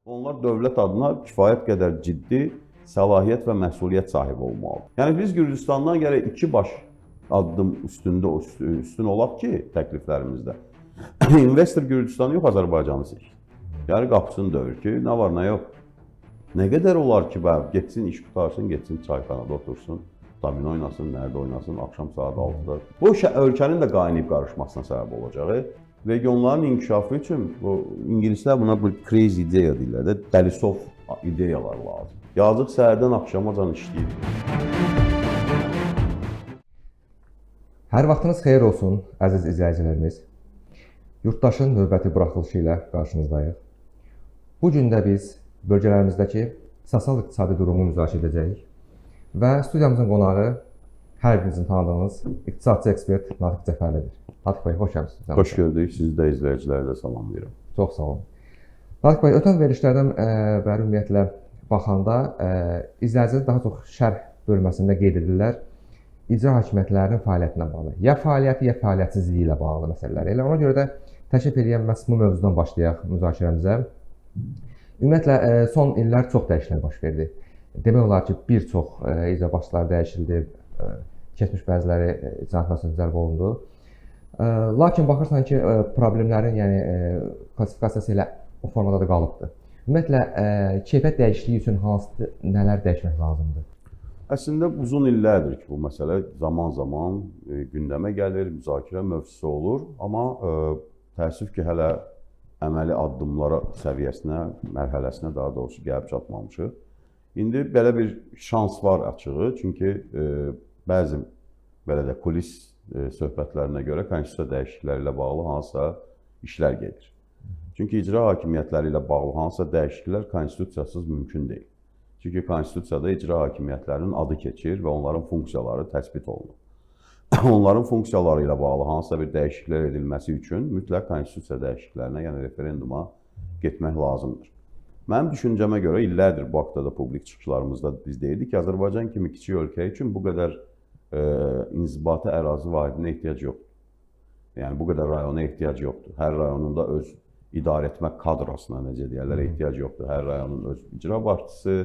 Onlar dövlət adına kifayət qədər ciddi səlahiyyət və məsuliyyət sahibi olmalıdır. Yəni biz Gürcüstandan gərək iki baş addım üstündə üstün olaq ki, təkliflərimizdə. İnvestor Gürcüstanı yox, Azərbaycanı seçir. Yəni qapısını döyür ki, nə var, nə yox. Nə qədər olar ki, bə, getsin iş qurtarsın, getsin çayxanada otursun, domino oynasın, nərdə oynasın, axşam saat 6-da. Bu ölkənin də qaynayıb qarışmasına səbəb olacaq. Regionların inkişafı üçün bu ingilislər buna bu crazy idea deyirlər də, dəlisov ideyalar lazım. Yazıq səhərdən axşamacan işləyir. Hər vaxtınız xeyir olsun, əziz izləyicilərimiz. Yurttaşın növbəti buraxılışı ilə qarşınızdayıq. Bu gün də biz bölgələrimizdəki sosial-iqtisadi durumu müzakirə edəcəyik və studiyamızın qonağı hər birinizin tanıdığınız iqtisadçı ekspert Natiq Cəfərlidir. Natiq bəy, xoş gəlmisiniz. Xoş gördük. Sizi də izləyicilərə də salamlayıram. Çox sağ olun. Natiq bəy, ötən verilişlərdən bəri ümumiyyətlə baxanda izləyicilər daha çox şərh bölməsində qeyd edirlər icra hakimiyyətlərinin fəaliyyətinə bağlı. Ya fəaliyyəti, ya fəaliyyətsizliyi ilə bağlı məsələlər. Elə ona görə də təklif edirəm məhz bu mövzudan başlayaq müzakirəmizə. Ümumiyyətlə son illər çox dəyişikliklər baş verdi. Demək olar ki, bir çox icra başçıları dəyişildi, keçmiş bəziləri cinayət məsələsinə cəlb olundu. Lakin baxırsan ki, problemlərin, yəni klassifikasiyası elə o formada da qalıbdır. Ümumiyyətlə keyfiyyət dəyişikliyi üçün hansı nələr dəyişmək lazımdır? Əslində uzun illərdir ki, bu məsələ zaman-zaman gündəmə gəlir, müzakirə mövzusu olur, amma təəssüf ki, hələ əməli addımlara səviyyəsinə, mərhələsinə daha doğrusu gəlib çatmamışıq. İndi belə bir şans var açığı, çünki bəzi belə də kulis söhbətlərinə görə konstitusiya dəyişiklikləri ilə bağlı hansısa işlər gedir. Çünki icra hakimiyyətləri ilə bağlı hansısa dəyişikliklər konstitusiyasız mümkün deyil. Çünki konstitusiyada icra hakimiyyətlərinin adı keçir və onların funksiyaları təsbit olunur. Onların funksiyaları ilə bağlı hansısa bir dəyişikliklər edilməsi üçün mütləq konstitusiya dəyişikliklərinə, yəni referenduma getmək lazımdır. Mənim düşüncəmə görə illərdir bu haqda da publik çıxışlarımızda biz deyirdik ki, Azərbaycan kimi kiçik ölkə üçün bu qədər inzibati ərazi vahidinə ehtiyac yoxdur. Yəni bu qədər rayona ehtiyac yoxdur. Hər rayonun da öz idarəetmə kadrosuna necə deyərlər, ehtiyac yoxdur. Hər rayonun öz icra başçısı,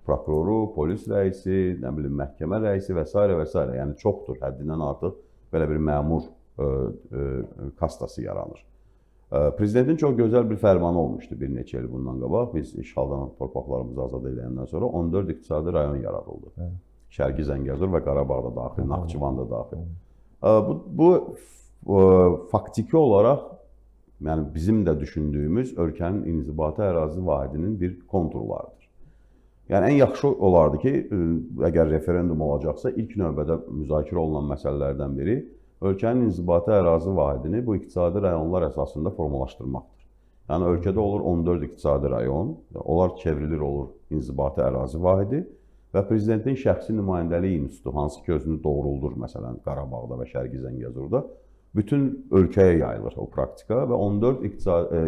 prokuroru, polis rəisi, nə bilim məhkəmə rəisi və s. və s. Yəni çoxdur, həddindən artıq belə bir məmur kastası yaranır. Prezidentin çox gözəl bir fərmanı olmuşdu bir neçə il bundan qabaq. Biz işğaldan torpaqlarımızı azad edəndən sonra 14 iqtisadi rayon yaradıldı. Evet. Şərqi Zəngəzur və Qarabağ da daxil, Naxçıvan da daxil. Bu faktiki olaraq, yəni bizim də düşündüyümüz ölkənin inzibati ərazi vahidinin bir konturlarıdır. Yəni ən yaxşı olardı ki, əgər referendum olacaqsa, ilk növbədə müzakirə olunan məsələlərdən biri ölkənin inzibati ərazi vahidini bu iqtisadi rayonlar əsasında formalaşdırmaqdır. Yəni ölkədə olur 14 iqtisadi rayon, onlar çevrilir olur inzibati ərazi vahidi və prezidentin şəxsi nümayəndəlik institutu, hansı ki özünü doğruldur, məsələn Qarabağda və Şərqi Zəngəzurda, bütün ölkəyə yayılır o praktika və 14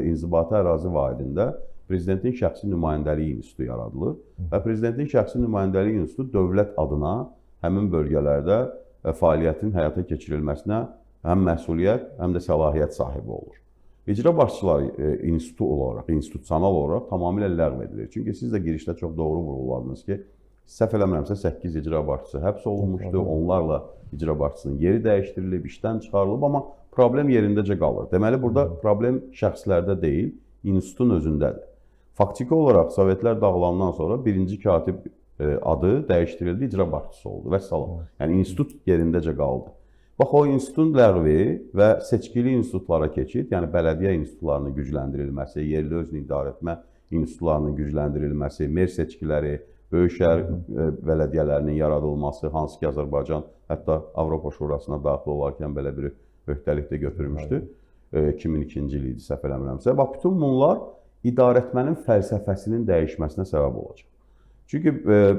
inzibati ərazi vahidində prezidentin şəxsi nümayəndəlik institutu yaradılır və prezidentin şəxsi nümayəndəlik institutu dövlət adına həmin bölgələrdə fəaliyyətin həyata keçirilməsinə həm məsuliyyət, həm də səlahiyyət sahibi olur. İcra başçıları institutu olaraq, institusional olaraq tamamilə ləğv edilir. Çünki siz də girişdə çox doğru vurğuladınız ki, səhv eləmirəmsə 8 icra başçısı həbs olunmuşdu. Onlarla icra başçısının yeri dəyişdirilib, işdən çıxarılıb, amma problem yerindəcə qalır. Deməli, burada problem şəxslərdə deyil, institutun özündədir. Faktiki olaraq Sovetlər dağılandan sonra birinci katib adı dəyişdirildi, icra başçısı oldu və salam. Yəni institut yerindəcə qaldı. Bax o institutun ləğvi və seçkili institutlara keçid, yəni bələdiyyə institutlarının gücləndirilməsi, yerli özünü idarəetmə institutlarının gücləndirilməsi, mer seçkiləri, böyük şəhər bələdiyyələrinin yaradılması, hansı ki Azərbaycan hətta Avropa Şurasına daxil olarkən belə bir öhdəlik də götürmüşdü. 2002-ci il idi, səhv eləmirəmsə. Bax bütün bunlar idarəetmənin fəlsəfəsinin dəyişməsinə səbəb olacaq. Çünki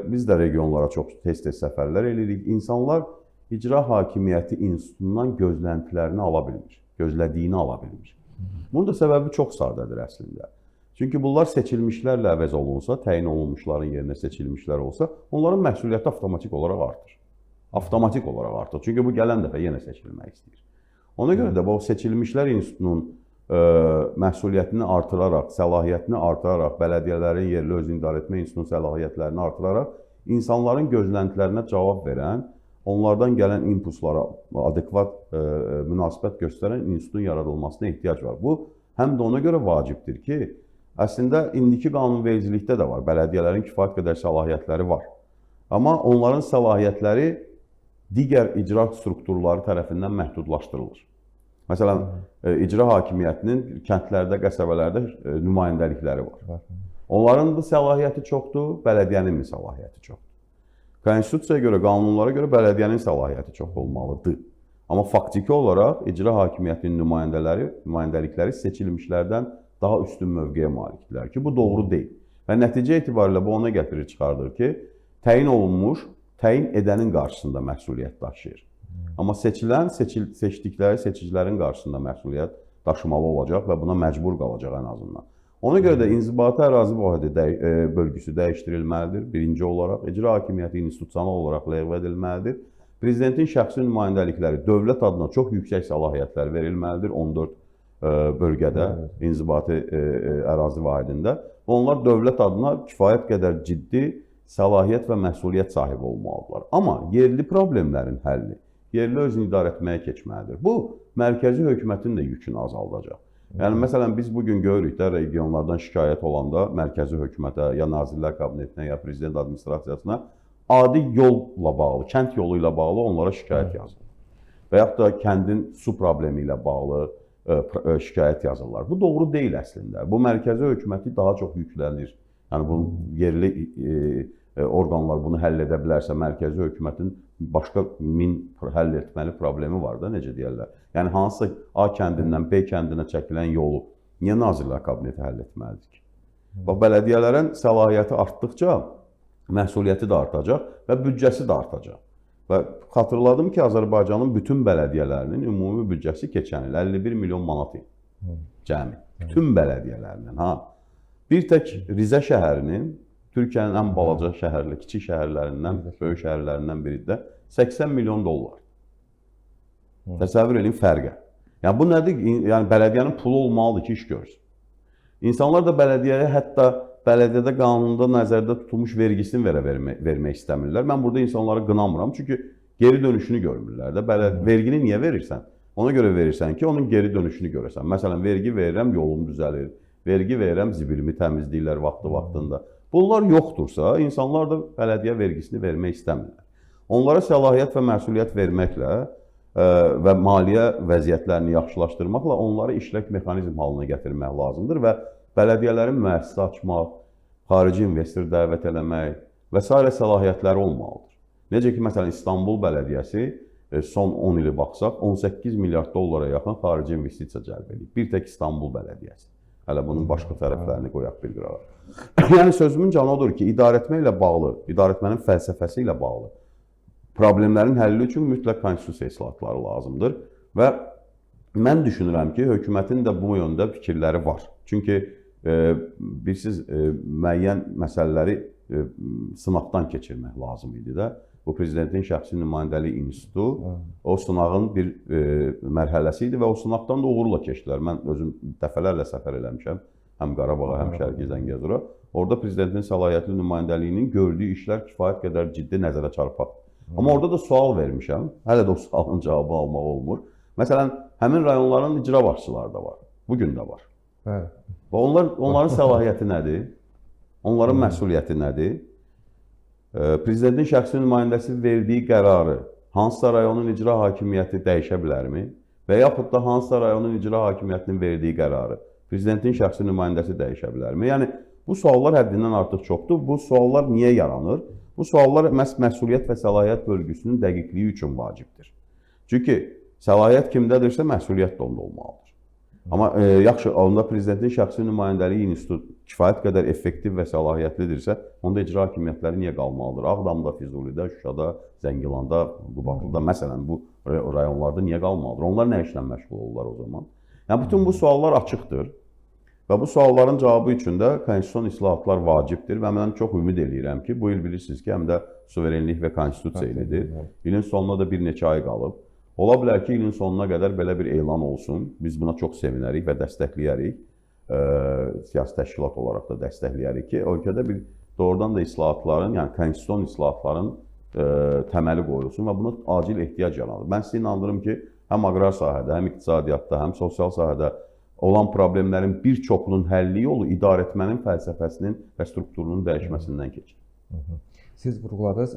biz də regionlara çox tez-tez səfərlər eləyirik. İnsanlar icra hakimiyyəti institutundan gözləntilərini ala bilmir, gözlədiyini ala bilmir. Bunun da səbəbi çox sadədir əslində. Çünki bunlar seçilmişlərlə əvəz olunsa, təyin olunmuşların yerinə seçilmişlər olsa, onların məsuliyyəti avtomatik olaraq artır. Avtomatik olaraq artır. Çünki bu gələn dəfə yenə seçilmək istəyir. Ona görə də bu seçilmişlər institutunun məsuliyyətini artıraraq, səlahiyyətini artıraraq, bələdiyyələrin yerli özünü idarə etmə institutunun səlahiyyətlərini artıraraq insanların gözləntilərinə cavab verən, onlardan gələn impulslara adekvat münasibət göstərən institutun yaradılmasına ehtiyac var. Bu həm də ona görə vacibdir ki, əslində indiki qanunvericilikdə də var. Bələdiyyələrin kifayət qədər səlahiyyətləri var. Amma onların səlahiyyətləri digər icra strukturları tərəfindən məhdudlaşdırılır. Məsələn, icra hakimiyyətinin kəndlərdə, qəsəbələrdə nümayəndəlikləri var. Onların da səlahiyyəti çoxdur, bələdiyyənin də səlahiyyəti çoxdur. Konstitusiyaya görə, qanunlara görə bələdiyyənin səlahiyyəti çox olmalıdır. Amma faktiki olaraq icra hakimiyyətinin nümayəndəlikləri seçilmişlərdən daha üstün mövqeyə malikdirlər ki, bu doğru deyil. Və nəticə etibarilə bu ona gətirir, çıxardır ki, təyin olunmuş, təyin edənin qarşısında məsuliyyət daşıyır. Amma seçilən, seçdikləri seçicilərin qarşısında məsuliyyət daşımalı olacaq və buna məcbur qalacaq ən azından. Ona görə də inzibati ərazi vahidi bölgüsü dəyişdirilməlidir. Birinci olaraq, icra hakimiyyəti institusional olaraq ləğv edilməlidir. Prezidentin şəxsi nümayəndəlikləri dövlət adına çox yüksək səlahiyyətlər verilməlidir 14 bölgədə, inzibati ərazi vahidində. Onlar dövlət adına kifayət qədər ciddi səlahiyyət və məsuliyyət sahibi olmalıdırlar. Amma yerli problemlərin həlli yerli özünü idarə etməyə keçməlidir. Bu, mərkəzi hökumətin də yükünü azaldacaq. Yəni, məsələn, biz bugün görürük də regionlardan şikayət olanda mərkəzi hökumətə, ya Nazirlər Kabinetinə, ya Prezident Administrasiyasına adi yolla bağlı, kənd yolu ilə bağlı onlara şikayət yazılır. Və yaxud da kəndin su problemi ilə bağlı şikayət yazırlar. Bu doğru deyil əslində. Bu, mərkəzi hökuməti daha çox yüklənir. Yəni, bunun yerli orqanlar bunu həll edə bilərsə, mərkəzi hökumətin başqa min həll etməli problemi var da, necə deyərlər. Yəni, hansısa A kəndindən B kəndinə çəkilən yolu niyə Nazirlər Kabineti həll etməlidir ki? Bax, bələdiyyələrin səlahiyyəti artdıqca məsuliyyəti də artacaq və büdcəsi də artacaq. Və xatırladım ki, Azərbaycanın bütün bələdiyyələrinin ümumi büdcəsi keçən il 51 milyon manat idi. Cəmi. Bütün bələdiyyələrinin, ha. Bir tək Rizə şəhərinin, Türkiyənin ən balaca şəhərli, kiçik şəhərlərindən, böyük şəhərlərindən biri də 80 milyon dollar. Təsəvvür edin fərqə. Yəni bu nədir? Yəni bələdiyyənin pulu olmalıdır ki, iş görsün. İnsanlar da bələdiyyəyə hətta bələdiyyədə qanunda nəzərdə tutulmuş vergisini vermək istəmirlər. Mən burada insanları qınamıram, çünki geri dönüşünü görmürlər də. Vergini niyə verirsən? Ona görə verirsən ki, onun geri dönüşünü görəsən. Məsələn, vergi verirəm, yolum düzəlir. Vergi verirəm, zibilimi təmizləyirlər vaxtı-vaxtında. Bunlar yoxdursa, insanlar da bələdiyyə vergisini vermək istəmirlər. Onlara səlahiyyət və məsuliyyət verməklə və maliyyə vəziyyətlərini yaxşılaşdırmaqla onları işlək mexanizm halına gətirmək lazımdır və bələdiyyələrin müəssisə açmaq, xarici investor dəvət eləmək və sairə səlahiyyətləri olmalıdır. Necə ki, məsələn, İstanbul Bələdiyyəsi son 10 ili baxsaq, 18 milyard dollara yaxın xarici investisiya cəlb edib. Bir tək İstanbul Bələdiyyəsi. Hələ bunun başqa tərəflərini qoyaq bir qırağa. Yəni sözümün canı odur ki, idarəetmə ilə bağlı, idarəetmənin fəlsəfəsi ilə bağlı problemlərin həlli üçün mütləq konstitusiya islahatları lazımdır və mən düşünürəm ki, hökumətin də bu yöndə fikirləri var. Çünki bilirsiniz, müəyyən məsələləri sınaqdan keçirmək lazım idi də. Bu prezidentin şəxsi nümayəndəlik institutu o sınağın bir mərhələsi idi və o sınaqdan da uğurla keçdilər. Mən özüm dəfələrlə səfər eləmişəm, həm Qarabağa, həm Şərqi Zəngəzura. Orada prezidentin səlahiyyətli nümayəndəliyinin gördüyü işlər kifayət qədər ciddi nəzərə çarpar. Amma orada da sual vermişəm. Hələ də o sualın cavabı almaq olmur. Məsələn, həmin rayonların icra başçıları da var. Bu gün də var. Bəli. Və onların səlahiyyəti nədir? Onların məsuliyyəti nədir? Prezidentin şəxsi nümayəndəsi verdiyi qərarı hansısa rayonun icra hakimiyyəti dəyişə bilərmi? Və yaxud da hansısa rayonun icra hakimiyyətinin verdiyi qərarı prezidentin şəxsi nümayəndəsi dəyişə bilərmi? Yəni bu suallar həddindən artıq çoxdur. Bu suallar niyə yaranır? Bu suallar məhz məsuliyyət və səlahiyyət bölgüsünün dəqiqliyi üçün vacibdir. Çünki səlahiyyət kimdədirsə, məsuliyyət də onda olmalıdır. Amma yaxşı, onda prezidentin şəxsi nümayəndəliyi institutu kifayət qədər effektiv və səlahiyyətlidirsə, onda icra hakimiyyətləri niyə qalmalıdır? Ağdamda, Füzulidə, Şuşada, Zəngilanda, Qubadlıda, məsələn, bu rayonlarda niyə qalmalıdır? Onlar nə işlə məşğul olurlar o zaman? Yəni bütün bu suallar açıqdır və bu sualların cavabı üçün də konstitusion islahatlar vacibdir və mən çox ümid eləyirəm ki, bu il bilirsiniz ki, həm də suverenlik və konstitusiya ilidir. İlin sonuna da bir neçə ay qalıb. Ola bilər ki, ilin sonuna qədər belə bir elan olsun. Biz buna çox sevinərik və dəstəkləyərik. Siyasi təşkilat olaraq da dəstəkləyərik ki, ölkədə bir doğrudan da islahatların, yəni konstitusion islahatların təməli qoyulsun və buna acil ehtiyac yaranır. Mən sizi inandırım ki, həm aqrar sahədə, həm iqtisadiyyatda, həm sosial sahədə olan problemlərin bir çoxunun həlli yolu idarəetmənin fəlsəfəsinin və strukturunun dəyişməsindən keçir. Siz vurğuladınız,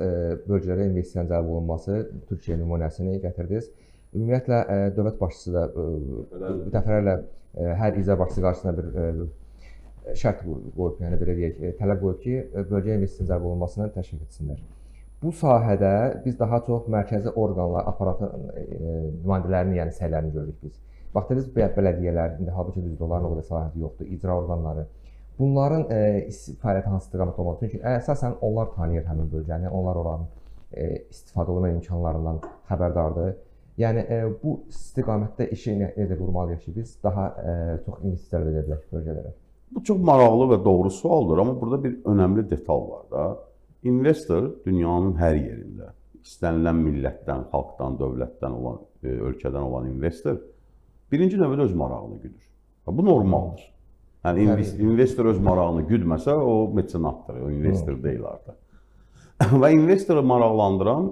bölgələrə investisiyanın cəlb olunması, Türkiyə nümunəsini gətirdiniz. Ümumiyyətlə, dövlət başçısı da dəfələrlə hər icra başçısı qarşısına bir şərt qoyub, yəni belə deyək, tələb qoyub ki, bölgəyə investisiyanın cəlb olunmasını təşviq etsinlər. Bu sahədə biz daha çox mərkəzi orqanlar, aparatın nümayəndələrinin, yəni səylərini görürük biz. Bax, dediniz, bələdiyyələr, indi halbuki düzdür, onların o qədər səlahiyyəti yoxdur, icra orqanları. Bunların fəaliyyəti hansı istiqamətdə olmalıdır? Çünki əsasən onlar tanıyır həmin bölgəni, onlar oranın istifadə olunma imkanlarından xəbərdardır. Yəni bu istiqamətdə işi necə qurmalıyıq ki, biz daha çox investisiya cəlb edə bilək bölgələrə? Bu çox maraqlı və doğru sualdır, amma burada bir önəmli detal var da. İnvestor dünyanın hər yerində, istənilən millətdən, xalqdan, dövlətdən olan, ölkədən olan investor birinci növbədə öz marağını güdür. Bu normaldır. Yəni investor öz marağını güdməsə, o metsenatdır, o investor deyil artıq. Və investoru maraqlandıran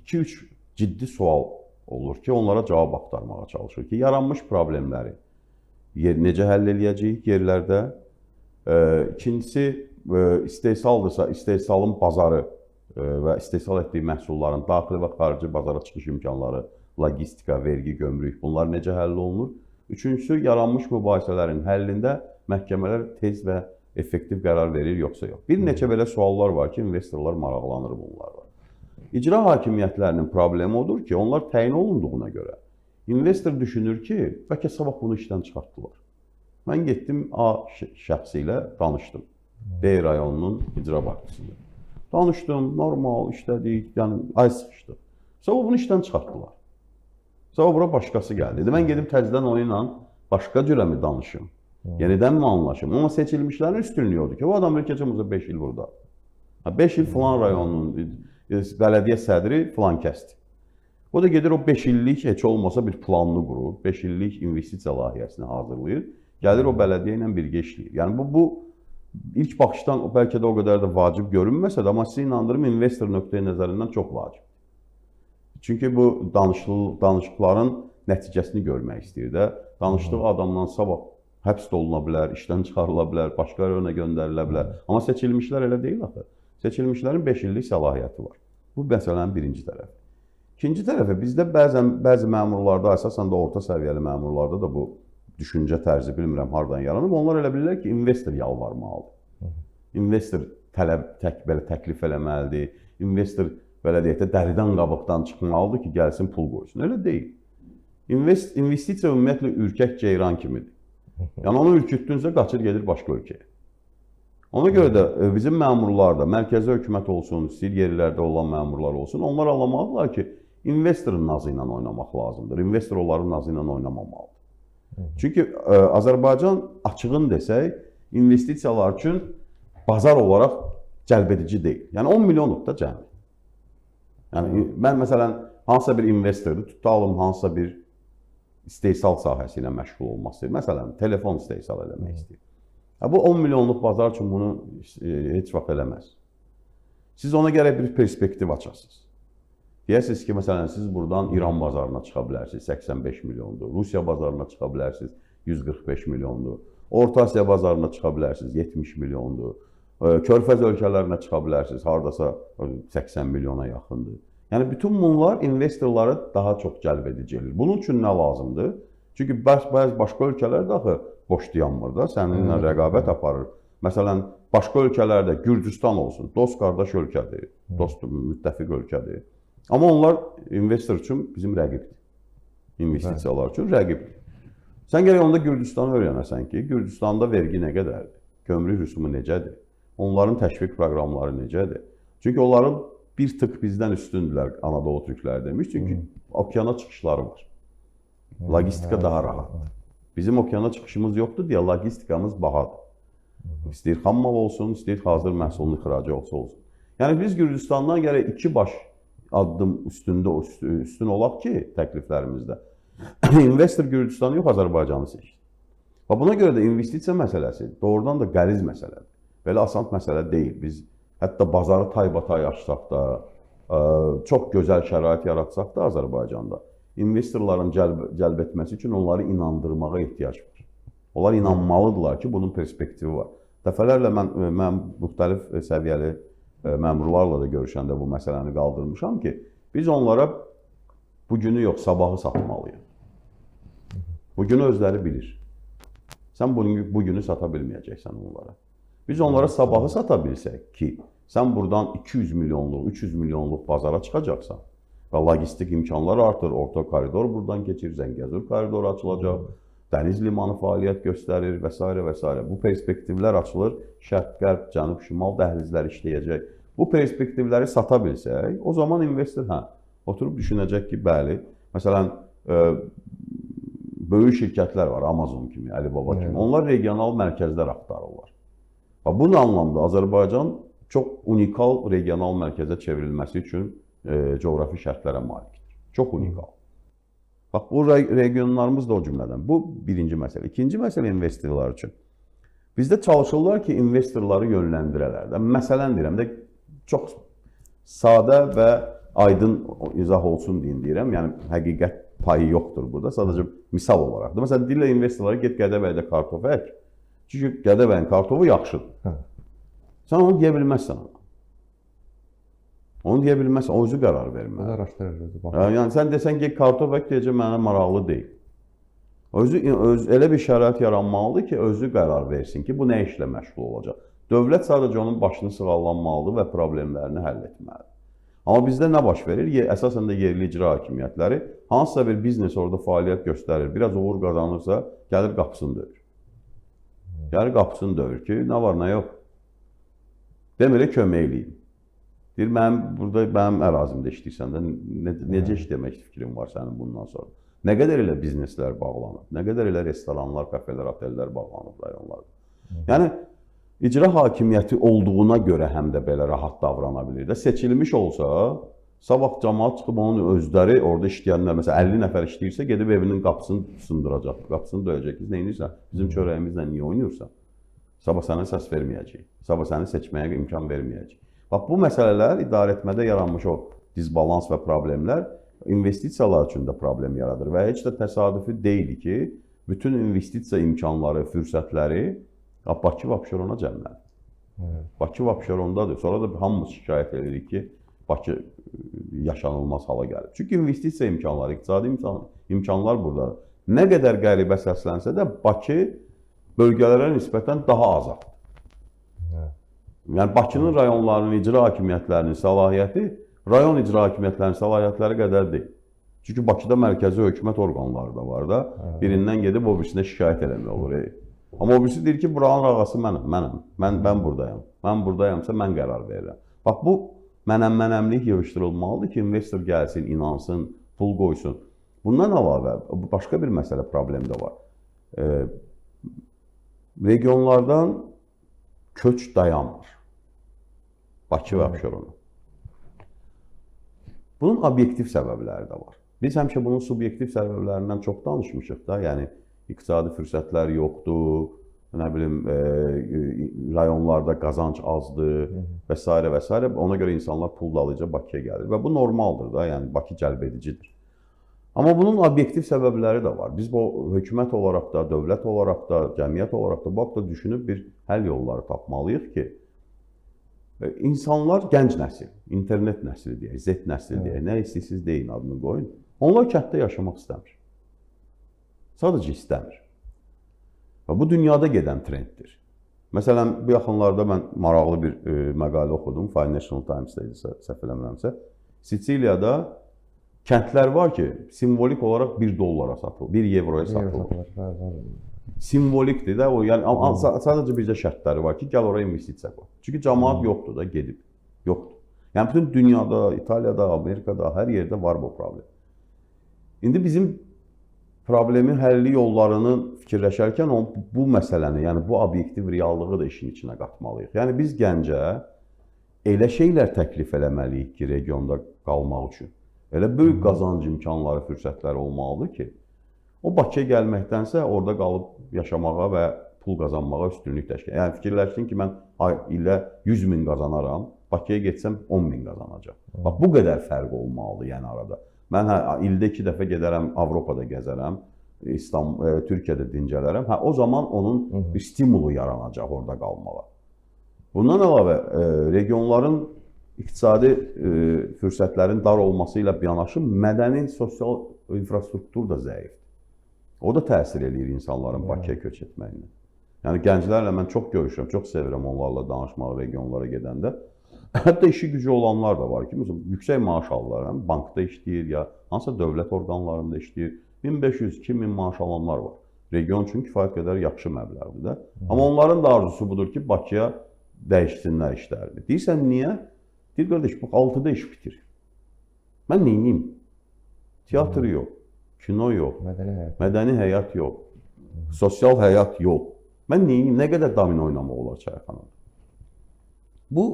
2-3 ciddi sual olur ki, onlara cavab axtarmağa çalışır ki, yaranmış problemləri necə həll eləyəcəyik yerlərdə. İkincisi, istehsaldırsa, istehsalın bazarı və istehsal etdiyi məhsulların daxili və xarici bazara çıxış imkanları, logistika, vergi, gömrük, bunlar necə həll olunur? Üçüncüsü, yaranmış mübahisələrin həllində məhkəmələr tez və effektiv qərar verir, yoxsa yox. Bir neçə belə suallar var ki, investorlar maraqlanır bunlarla. İcra hakimiyyətlərinin problemi odur ki, onlar təyin olunduğuna görə investor düşünür ki, bəlkə sabah bunu işdən çıxartdılar. Mən getdim A şəxsi ilə danışdım. B rayonunun icra başçısı. Danışdım, normal işlədik, yəni ay sıxışdı. Sabah bunu işdən çıxartdılar. Sabah bura başqası gəldi. Dedi, mən gedib təzədən onu ilə başqa cürə mi danışım? Yenidən mi anlaşım? Amma seçilmişlərin üstünlüyü odur ki, o adam bir keçən olsa 5 il burada. 5 il filan rayonunun bələdiyyə sədri filan kəsdi. O da gedir o 5 illik heç olmasa bir planını qurur, 5 illik investisiya layihəsini hazırlayır. Gəlir o bələdiyyə ilə birgə işləyir. Yəni bu ilk baxışdan bəlkə də o qədər də vacib görünməsə də, amma sizi inandırım, investor nöqteyi nəzərindən çox vacibdir. Çünki bu danışıqların nəticəsini görmək istəyir də. Danışdığı adamdan sabah həbs də oluna bilər, işdən çıxarıla bilər, başqa rayona göndərilə bilər. Amma seçilmişlər elə deyil axı. Seçilmişlərin 5 illik səlahiyyəti var. Bu məsələnin birinci tərəfi. İkinci tərəfi, bizdə bəzən bəzi məmurlarda, əsasən də orta səviyyəli məmurlarda da bu düşüncə tərzi bilmirəm hardan yaranıb. Onlar elə bilirlər ki, investor yalvarmalıdır. İnvestor tələb belə təklif eləməlidir. Investor belə deyək də dəridən qabıqdan çıxmalıdır ki, gəlsin pul qoysun. Elə deyil. İnvestisiya ümumiyyətlə ürkək ceyran kimidir. Yəni onu ürkütdünsə qaçır gedir başqa ölkəyə. Ona görə də bizim məmurlar da, mərkəzi hökumət olsun, istəyir yerlərdə olan məmurlar olsun, onlar anlamalıdırlar ki, investorun nazı ilə oynamaq lazımdır. İnvestor onların nazı ilə oynamamalıdır. Çünki Azərbaycan açığın desək, investisiyalar üçün bazar olaraq cəlbedici deyil. Yəni 10 milyonluq da cəmi. Yəni mən məsələn hansısa bir investordur, tutalım hansısa bir istehsal sahəsi ilə məşğul olmaq istəyir. Məsələn, telefon istehsal eləmək istəyir. Bu 10 milyonluq bazar üçün bunu heç vaxt eləməz. Siz ona gərək bir perspektiv açasınız. Deyəsiniz ki, məsələn, siz buradan İran bazarına çıxa bilərsiniz, 85 milyondur. Rusiya bazarına çıxa bilərsiniz, 145 milyondur. Orta Asiya bazarına çıxa bilərsiniz, 70 milyondur. Körfəz ölkələrinə çıxa bilərsiniz, hardasa 80 milyona yaxındır. Yəni bütün bunlar investorları daha çox cəlb edici eləyir. Bunun üçün nə lazımdır? Çünki bəzi başqa ölkələr də axı boş dayanmır da, səninlə rəqabət aparır. Məsələn, başqa ölkələrdə Gürcüstan olsun, dost qardaş ölkədir, dost müttəfiq ölkədir. Amma onlar investor üçün bizim rəqibdir. İnvestisiyalar üçün rəqibdir. Sən gərək onda Gürcüstanı öyrənəsən ki, Gürcüstanda vergi nə qədərdir, gömrük rüsumu necədir, onların təşviq proqramları necədir. Çünki onların bir tık bizdən üstündürlər Anadolu türkləri demiş. Çünki okeana çıxışları var. Logistika daha rahatdır. Bizim okeana çıxışımız yoxdur deyə logistikamız bahadır. İstəyir xam mal olsun, istəyir hazır məhsulun ixracı olsa olsun. Yəni biz Gürcüstandan gərək iki baş addım üstündə üstün olaq ki, təkliflərimizdə. İnvestor Gürcüstanı yox, Azərbaycanı seçsin. Və buna görə də investisiya məsələsi doğrudan da qəliz məsələdir. Belə asan məsələ deyil. Biz hətta bazarı taybatay açsaq da, çox gözəl şərait yaratsaq da Azərbaycanda investorların cəlb etməsi üçün onları inandırmağa ehtiyac var. Onlar inanmalıdırlar ki, bunun perspektivi var. Dəfələrlə mən müxtəlif səviyyəli məmurlarla da görüşəndə bu məsələni qaldırmışam ki, biz onlara bugünü yox, sabahı satmalıyıq. Bugünü özləri bilir. Sən bugünü sata bilməyəcəksən onlara. Biz onlara sabahı sata bilsək ki, sən buradan 200 milyonluq, 300 milyonluq bazara çıxacaqsan və logistik imkanlar artır, orta koridor buradan keçir, Zəngəzur koridoru açılacaq, dəniz limanı fəaliyyət göstərir və s. və s. Bu perspektivlər açılır, şərq, qərb, cənub, şimal dəhlizlər işləyəcək. Bu perspektivləri sata bilsək, o zaman investor oturub düşünəcək ki, bəli, məsələn, böyük şirkətlər var, Amazon kimi, Alibaba kimi. Onlar regional mərkəzlər axtarırlar. Və bu anlamda Azərbaycan çox unikal regional mərkəzə çevrilməsi üçün coğrafi şərtlərə malikdir. Çox unikal. Bax, bu regionlarımız da o cümlədən. Bu birinci məsələ. İkinci məsələ investorlar üçün. Bizdə çalışırlar ki, investorları yönləndirələr də. Məsələn deyirəm də, çox sadə və aydın izah olsun deyin deyirəm. Yəni, həqiqət payı yoxdur burada. Sadəcə misal olaraq da. Məsələn, deyirlər investorlara get Gədəbəydə kartof ək. Çünki Gədəbəyin kartofu yaxşıdır. Sən onu deyə bilməzsən ona. Onu deyə bilməzsən, o özü qərar verməlidir. Özü araşdırır, özü baxır. Yəni sən desən ki, kartof ək, deyəcək mənə maraqlı deyil. Özü elə bir şərait yaranmalıdır ki, özü qərar versin ki, bu nə işlə məşğul olacaq. Dövlət sadəcə onun başını sığallanmalıdır və problemlərini həll etməlidir. Amma bizdə nə baş verir? Əsasən də yerli icra hakimiyyətləri hansısa bir biznes orada fəaliyyət göstərir, biraz uğur qazanırsa, gəlir qapısını döyür. Gəlir qapısını döyür ki, nə var, nə yox. Demir, kömək eləyim. Deyir, mənim burada mənim ərazimdə işləyirsən də, necə işləmək fikrin var sənin bundan sonra? Nə qədər elə bizneslər bağlanıb, nə qədər elə restoranlar, kafelər, otellər bağlanıb rayonlarda. Yəni, icra hakimiyyəti olduğuna görə həm də belə rahat davrana bilir də. Seçilmiş olsa, sabah camaat çıxıb onun özləri orada işləyənlər, məsələn, 50 nəfər işləyirsə, gedib evinin qapısını sındıracaq, qapısını döyəcək. Nə edirsən? Bizim çörəyimizlə niyə oynayırsan? Sabah sənə səs verməyəcək, sabah səni seçməyə imkan verməyəcək. Bax, bu məsələlər idarə etmədə yaranmış o disbalans və problemlər investisiyalar üçün də problem yaradır və heç də təsadüfi deyil ki, bütün investisiya imkanları, fürsətləri Bakı və Abşerona cəmlənir. Bakı və Abşerondadır. Sonra da hamımız şikayət edirik ki, Bakı yaşanılmaz hala gəlib. Çünki investisiya imkanları, iqtisadi imkanlar buradadır. Nə qədər qəribə səslənsə də Bakı bölgələrə nisbətən daha azaddır. Yəni Bakının rayonlarının icra hakimiyyətlərinin səlahiyyəti rayon icra hakimiyyətlərinin səlahiyyətləri qədər deyil. Çünki Bakıda mərkəzi hökumət orqanları da var da. Birindən gedib o birisinə şikayət eləmək olur. Amma o birisi deyir ki, buranın ağası mənəm, mən buradayam. Mən buradayamsa mən qərar verirəm. Bax, bu mənəm-mənəmlik yığışdırılmalıdır ki, investor gəlsin, inansın, pul qoysun. Bundan əlavə başqa bir məsələ, problem də var. Regionlardan köç dayanmır. Bakı və Abşerona. Bunun obyektiv səbəbləri də var. Biz həmişə bunun subyektiv səbəblərindən çox danışmışıq da. Yəni, iqtisadi fürsətlər yoxdur, nə bilim, rayonlarda qazanc azdır və s. və s. Ona görə insanlar pul dalıca Bakıya gəlir və bu normaldır da, yəni Bakı cəlb edicidir. Amma bunun obyektiv səbəbləri də var. Biz bu hökumət olaraq da, dövlət olaraq da, cəmiyyət olaraq da bu haqda düşünüb bir həll yolları tapmalıyıq ki, insanlar gənc nəsil, internet nəsli deyək, Z nəsli deyək, nə istəyirsiniz deyin, adını qoyun. Onlar kənddə yaşamaq istəmir. Sadəcə istəmir. Və bu dünyada gedən trenddir. Məsələn, bu yaxınlarda mən maraqlı bir məqalə oxudum, Financial Times-da idi, səhv eləmirəmsə. Siciliyada kəndlər var ki, simvolik olaraq 1 dollara satılır, 1 euroya satılır. Simvolikdir də o, yəni sadəcə bircə şərtləri var ki, gəl oraya investisiya qoy. Çünki camaat yoxdur da, gedib. Yoxdur. Yəni bütün dünyada, İtaliyada, Amerikada, hər yerdə var bu problem. İndi bizim problemin həlli yollarını fikirləşərkən bu məsələni, yəni bu obyektiv reallığı da işin içinə qatmalıyıq. Yəni biz gəncə elə şeylər təklif eləməliyik ki, regionda qalmaq üçün. Elə böyük qazanc imkanları, fürsətləri olmalıdır ki, o Bakıya gəlməkdənsə orada qalıb yaşamağa və pul qazanmağa üstünlük təşkil. Yəni fikirləşsin ki, mən ildə 100 min qazanaram, Bakıya getsəm 10 min qazanacaq. Bax bu qədər fərq olmalıdır yəni arada. Mən ildə 2 dəfə gedərəm, Avropada gəzərəm, İstanbul, Türkiyədə dincələrəm. Hə, o zaman onun bir stimulu yaranacaq orada qalmağa. Bundan əlavə regionların iqtisadi fürsətlərin dar olması ilə yanaşı mədəni, sosial infrastruktur da zəifdir. O da təsir eləyir insanların Bakıya köç etməyinə. Yəni gənclərlə mən çox görüşürəm, çox sevirəm onlarla danışmağı regionlara gedəndə. Hətta işi gücü olanlar da var ki, məsələn, yüksək maaş alırlar, həm bankda işləyir ya hansısa dövlət orqanlarında işləyir. 1500-2000 maaş alanlar var. Region üçün kifayət qədər yaxşı məbləğdir də. Amma onların da arzusu budur ki, Bakıya dəyişsinlər işlərini. Deyirsən niyə? Deyir qardaş, bax 6-da iş bitir. Mən neyniyim? Teatr yox, kino yox, mədəni həyat yox, sosial həyat yox. Mən neyniyim? Nə qədər domino oynamaq olar çayxanada? Bu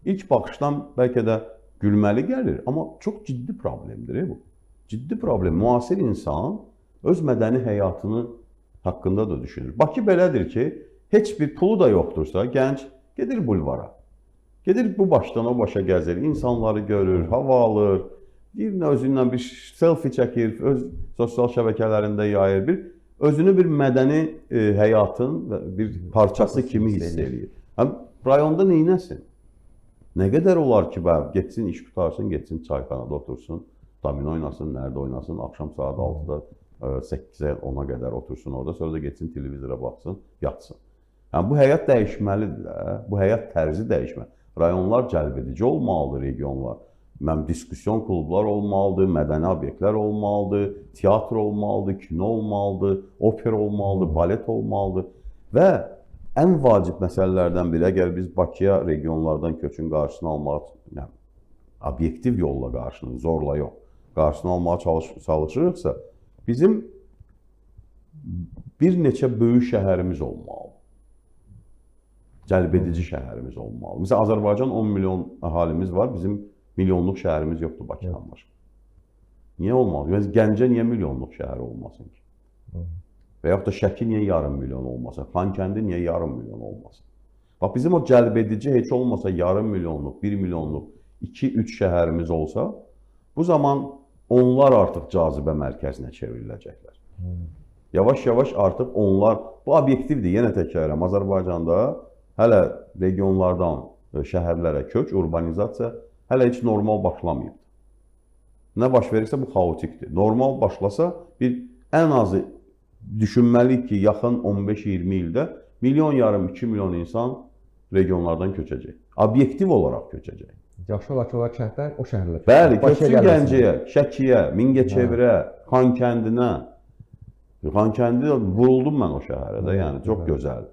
ilk baxışdan bəlkə də gülməli gəlir, amma çox ciddi problemdir bu. Ciddi problem. Müasir insan öz mədəni həyatını haqqında da düşünür. Bakı belədir ki, heç bir pulu da yoxdursa, gənc gedir bulvara. Gedir bu başdan o başa gəzir, insanları görür, hava alır, bir özündən bir selfie çəkir, öz sosial şəbəkələrində yayır, bir özünü bir mədəni həyatın bir parçası kimi hiss eləyir. Həm rayonda neynəsin? Nə qədər olar ki, getsin, iş qutarsın, getsin çayxanada otursun, domino oynasın, nərdə oynasın, axşam saat 6-da 8-ə 10-a qədər otursun orada, sonra da getsin televizora baxsın, yatsın. Yəni bu həyat dəyişməlidir də, bu həyat tərzi dəyişməlidir. Rayonlar cəlbedici olmalıdır, regionlar. Mən diskusyon klublar olmalıdır, mədəni obyektlər olmalıdır, teatr olmalıdır, kino olmalıdır, opera olmalıdır, balet olmalıdır. Və ən vacib məsələlərdən biri, əgər biz Bakıya regionlardan köçün qarşısını almaq, yəni, obyektiv yolla qarşını, zorla yox, qarşısını almağa çalışırıqsa, bizim bir neçə böyük şəhərimiz olmalıdır. Cəlbedici şəhərimiz olmalı. Məsələn, Azərbaycan 10 milyon əhalimiz var, bizim milyonluq şəhərimiz yoxdur Bakıdan başqa. Niyə olmalı? Məsələn, Gəncə niyə milyonluq şəhər olmasın ki? Və yaxud da Şəki niyə yarım milyon olmasın? Xankəndi niyə yarım milyon olmasın? Bax, bizim o cəlbedici heç olmasa yarım milyonluq, 1 milyonluq, 2-3 şəhərimiz olsa, bu zaman onlar artıq cazibə mərkəzinə çevriləcəklər. Yavaş-yavaş artıq onlar, bu obyektivdir, yenə təkrarlayıram, Azərbaycanda hələ regionlardan şəhərlərə köç, urbanizasiya hələ heç normal başlamayıbdır. Nə baş verirsə bu xaotikdir. Normal başlasa bir ən azı düşünməliyik ki, yaxın 15-20 ildə 1,5 milyon, 2 milyon insan regionlardan köçəcək. Obyektiv olaraq köçəcək. Yaxşı olar ki, onlar kənddən o şəhərlərə köçsün. Bəli, köçsün Gəncəyə, Şəkiyə, Mingəçevirə, Xankəndinə. Xankəndi vuruldum mən o şəhərə də, yəni çox gözəl.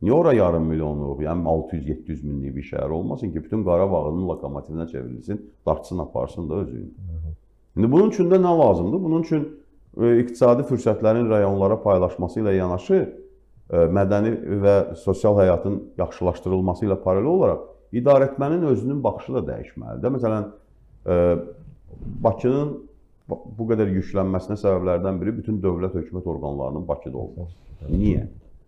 Niyə ora yarım milyonluq, yəni 600-700 minlik bir şəhər olmasın ki, bütün Qarabağın lokomotivinə çevrilsin, dartsın, aparsın da özünü. İndi bunun üçün də nə lazımdır? Bunun üçün iqtisadi fürsətlərin rayonlara paylaşması ilə yanaşı, mədəni və sosial həyatın yaxşılaşdırılması ilə paralel olaraq idarəetmənin özünün baxışı da dəyişməlidir. Məsələn, Bakının bu qədər yüklənməsinə səbəblərdən biri bütün dövlət hökumət orqanlarının Bakıda olması. Niyə?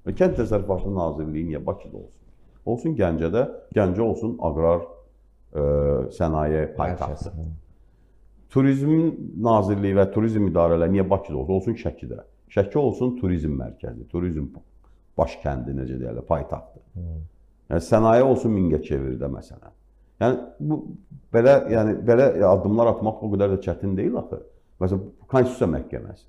Kənd Təsərrüfatı Nazirliyi niyə Bakıda olsun? Olsun Gəncədə, Gəncə olsun aqrar sənaye paytaxtı. Turizm Nazirliyi və turizm idarələri niyə Bakıda olsun? Olsun Şəkidə. Şəki olsun turizm mərkəzi, turizm başkəndi necə deyirlər, paytaxtı. Yəni sənaye olsun Mingəçevirdə məsələn. Yəni bu belə, yəni belə addımlar atmaq o qədər də çətin deyil axı. Məsələn, Konstitusiya Məhkəməsi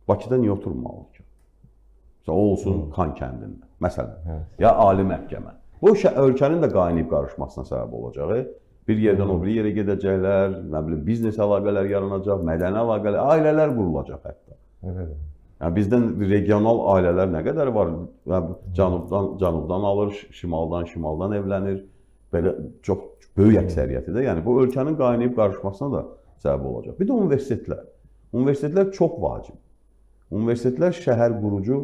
Bakıda niyə oturmalıdır ki? Məsələn, o olsun Xankəndində məsələn. Evet. Ya Ali Məhkəmə. Bu ölkənin də qaynayıb qarışmasına səbəb olacaq. Bir yerdən o biri yerə gedəcəklər, nə bilim biznes əlaqələri yaranacaq, mədəni əlaqələr, ailələr qurulacaq hətta. Evet. Yəni bizdən regional ailələr nə qədər var? Yəni cənubdan alır, şimaldan evlənir. Belə çox böyük əksəriyyəti də. Yəni bu ölkənin qaynayıb qarışmasına da səbəb olacaq. Bir də universitetlər. Universitetlər çox vacib. Universitetlər şəhər qurucu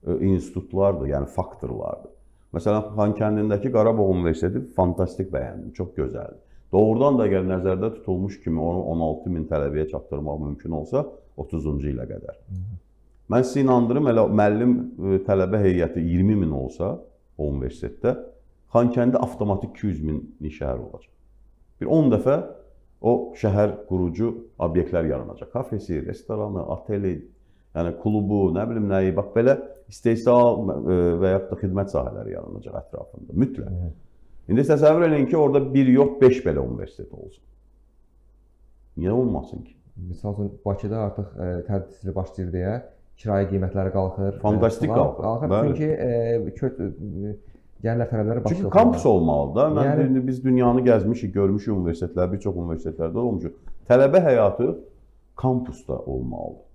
institutlardır, yəni faktorlardır. Məsələn, Xankəndindəki Qarabağ Universiteti fantastik bəyəndim, çox gözəldir. Doğrudan da əgər nəzərdə tutulmuş kimi onu 16 min tələbəyə çatdırmaq mümkün olsa, 30-cu ilə qədər. Mən sizi inandırım, elə müəllim tələbə heyəti 20 min olsa o universitetdə, Xankəndi avtomatik 200 minlik şəhər olacaq. Bir 10 dəfə o şəhər qurucu obyektlər yaranacaq. Kafesi, restoranı, oteli, yəni klubu, nə bilim nəyi, bax belə istehsal və yaxud da xidmət sahələri yaranacaq ətrafında. Mütləq. İndi təsəvvür eləyin ki, orada bir yox, 5 belə universitet olsun. Niyə olmasın ki? Misal üçün Bakıda artıq tədris ili başlayır deyə kirayə qiymətləri qalxır. Fantastik qalxır. Çünki gəlirlər tələbələr Bakıda. Çünki kampus olmalıdır da. Mən yəni, indi biz dünyanı gəzmişik, görmüşük universitetlər, bir çox universitetlərdə olmuşuq. Tələbə həyatı kampusda olmalıdır.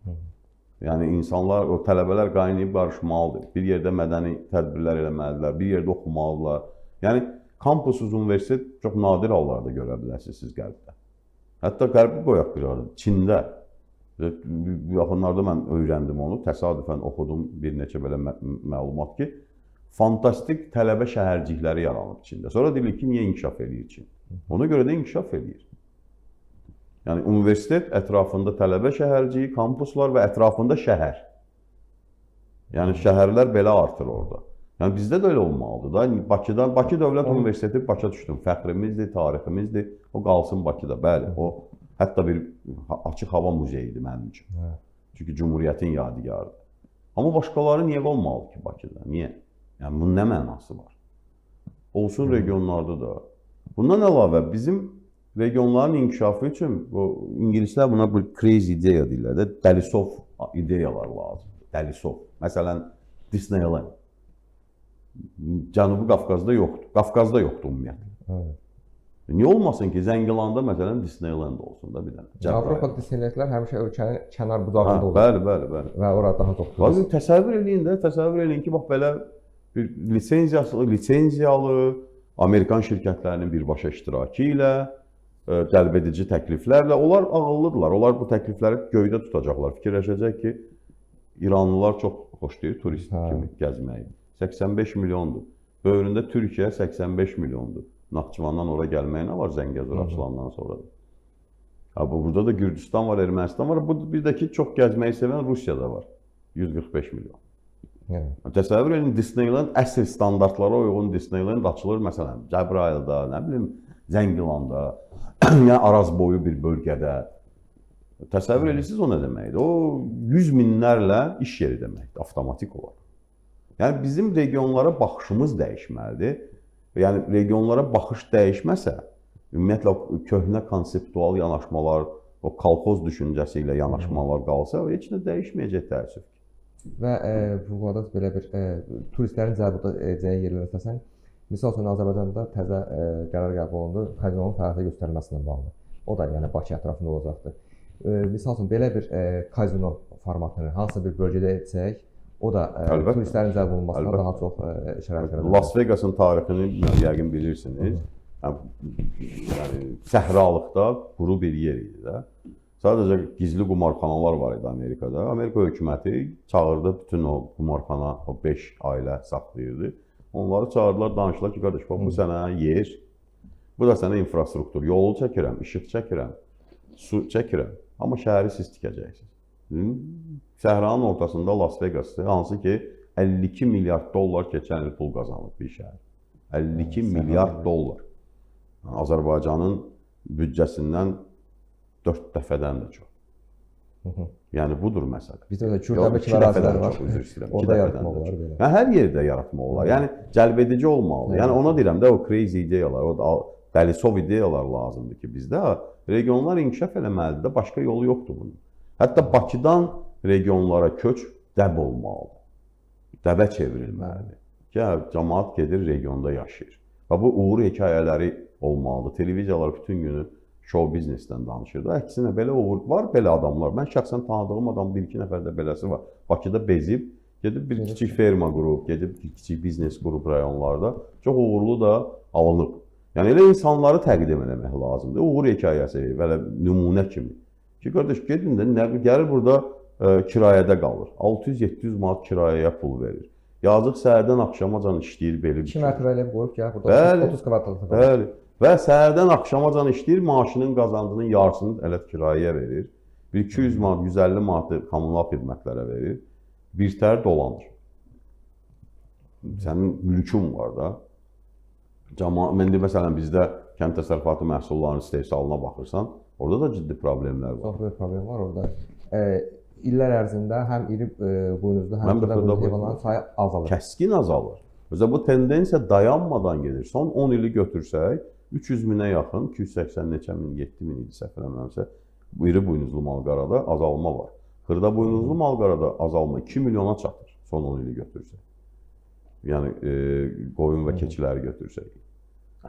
Hı. Yəni insanlar, o tələbələr qaynayıb qarışmalıdır. Bir yerdə mədəni tədbirlər eləməlidirlər, bir yerdə oxumalıdırlar. Yəni kampussuz universitet çox nadir hallarda görə bilərsiniz siz Qərbdə. Hətta Qərbi qoyaq bir arada. Çində yaxınlarda mən öyrəndim onu, təsadüfən oxudum bir neçə belə məlumat ki, fantastik tələbə şəhərcikləri yaranıb Çində. Sonra deyilir ki, niyə inkişaf eləyir Çin? Ona görə də inkişaf eləyir. Yəni universitet ətrafında tələbə şəhərciyi, kampuslar və ətrafında şəhər. Yəni şəhərlər belə artır orada. Yəni bizdə də elə olmalıdır da. Bakıda, Bakı Dövlət Universiteti başa düşdüm, fəxrimizdir, tariximizdir. O qalsın Bakıda. Bəli, o hətta bir açıq hava muzeyidir mənim üçün. Hə. Çünki Cümhuriyyətin yadigarıdır. Amma başqaları niyə olmalı ki Bakıda? Niyə? Yəni bunun nə mənası var? Olsun regionlarda da. Bundan əlavə bizim regionların inkişafı üçün bu ingilislər buna bu crazy ideya deyirlər də, dəlisov ideyalar lazımdır. Dəlisov. Məsələn, Disneyland. Cənubi Qafqazda yoxdur. Qafqazda yoxdur ümumiyyətlə. Evet. Niyə olmasın ki, Zəngilanda məsələn Disneyland olsun da bir dənə. Avropa Disneylandlər həmişə ölkənin kənar bucağında olur. Bəli, bəli, bəli. Və ora daha çox. Bax, təsəvvür eləyin də, təsəvvür eləyin ki, bax belə bir lisenziyalı Amerikan şirkətlərinin birbaşa iştirakı ilə, cəlbedici təkliflərlə, onlar ağıllıdırlar. Onlar bu təklifləri göydə tutacaqlar. Fikirləşəcək ki, İranlılar çox xoşlayır turist kimi gəzməyi. 85 milyondur. Böyründə Türkiyə 85 milyondur. Naxçıvandan ora gəlməyə nə var Zəngəzur açılandan sonra da. Ha, burada da Gürcüstan var, Ermənistan var. Bu bir də ki, çox gəzməyi sevən Rusiyada var. 145 milyon. Yəni. Təsəvvür edin, Disneyland əsl standartlara uyğun Disneyland açılır məsələn Cəbrayılda, nə bilim Zəngilanda, yəni Araz boyu bir bölgədə. Təsəvvür edirsiniz o nə deməkdir? O 100 minlərlə iş yeri deməkdir avtomatik olaraq. Yəni bizim regionlara baxışımız dəyişməlidir. Yəni regionlara baxış dəyişməsə, ümumiyyətlə o köhnə konseptual yanaşmalar, o kolxoz düşüncəsi ilə yanaşmalar qalsa, heç nə dəyişməyəcək təəssüf ki. Və vurğuladınız belə bir turistlərin cəlb edəcəyi yerlər əsasən. Misal üçün Azərbaycanda təzə qərar qəbul olundu, kazinonun fəaliyyətə göstərilməsi ilə bağlı. O da yəni Bakı ətrafında olacaqdır. Misal üçün belə bir kazino formatını hansısa bir bölgədə etsək, o da turistlərin cəlb olunmasına daha çox şərait yaradar. Las Vegasın tarixini yəqin bilirsiniz. Yəni səhralıqda quru bir yer idi də. Sadəcə gizli qumarxanalar var idi Amerikada. Amerika hökuməti çağırdı bütün o qumarxana, o 5 ailə saxlayırdı. Onları çağırdılar, danışdılar ki, qardaş, bax bu sənə yer, bu da sənə infrastruktur. Yolu çəkirəm, işıq çəkirəm, su çəkirəm. Amma şəhəri siz tikəcəksiniz. Səhranın ortasında Las Vegasdır, hansı ki 52 milyard dollar keçən il pul qazanıb bir şəhər. 52 milyard dollar. Yəni, Azərbaycanın büdcəsindən 4 dəfədən də çox. Yəni budur məsələ. Bizdə məsələn Kürdəmir kimi ərazilər var. Üzr istəyirəm. Orada yaratmaq olar belə. Yəni, hər yerdə yaratmaq olar. Yəni cəlbedici olmalıdır. Yəni ona deyirəm də o crazy ideyalar, o dəlisov ideyalar lazımdır ki, bizdə regionlar inkişaf eləməlidir də, başqa yolu yoxdur bunun. Hətta Bakıdan regionlara köç dəb olmalıdır. Dəbə çevrilməlidir. Ki, cəmaət gedir, regionda yaşayır. Və bu uğur hekayələri olmalıdır. Televiziyalar bütün günü şou biznesdən danışırdı. Əksinə belə uğur var, belə adamlar. Mən şəxsən tanıdığım adam bir-iki nəfər də beləsi var. Bakıda bezib, gedib bir kiçik ferma qurub, gedib bir kiçik biznes qurub rayonlarda. Çox uğurlu da alınıb. Yəni elə insanları təqdim eləmək lazımdır. Uğur hekayəsi, belə nümunə kimi. Ki, qardaş, gedin də, gəlir burada kirayədə qalır. 600-700 manat kirayəyə pul verir. Yazıq səhərdən axşamacan işləyir beli 2 bükülür. mərtəbəli ev qoyub gəl burada Bəli. 30 kvadratlı otaq. Bəli. Və səhərdən axşamacan işləyir, maaşının qazancının yarısını elə kirayəyə verir. Bir 200 manat, 150 manatı kommunal xidmətlərə verir. Birtəhər dolanır. Sənin mülkün var da. Cəma, indi məsələn bizdə kənd təsərrüfatı məhsullarının istehsalına baxırsan, orada da ciddi problemlər var. Çox böyük problem var orada. İllər ərzində həm iri buynuzlu, həm Həm də xırda xırda buynuzlu heyvanların sayı azalır. Kəskin azalır. Özə bu tendensiya dayanmadan gedir. Son 10 ili götürsək, 300 minə yaxın, 280 neçə min, 7 min idi səhv eləmirəmsə, bu iri buynuzlu malqarada azalma var. Xırda buynuzlu malqarada azalma 2 milyona çatır son 10 ili götürsək. Yəni qoyun və keçiləri götürsək.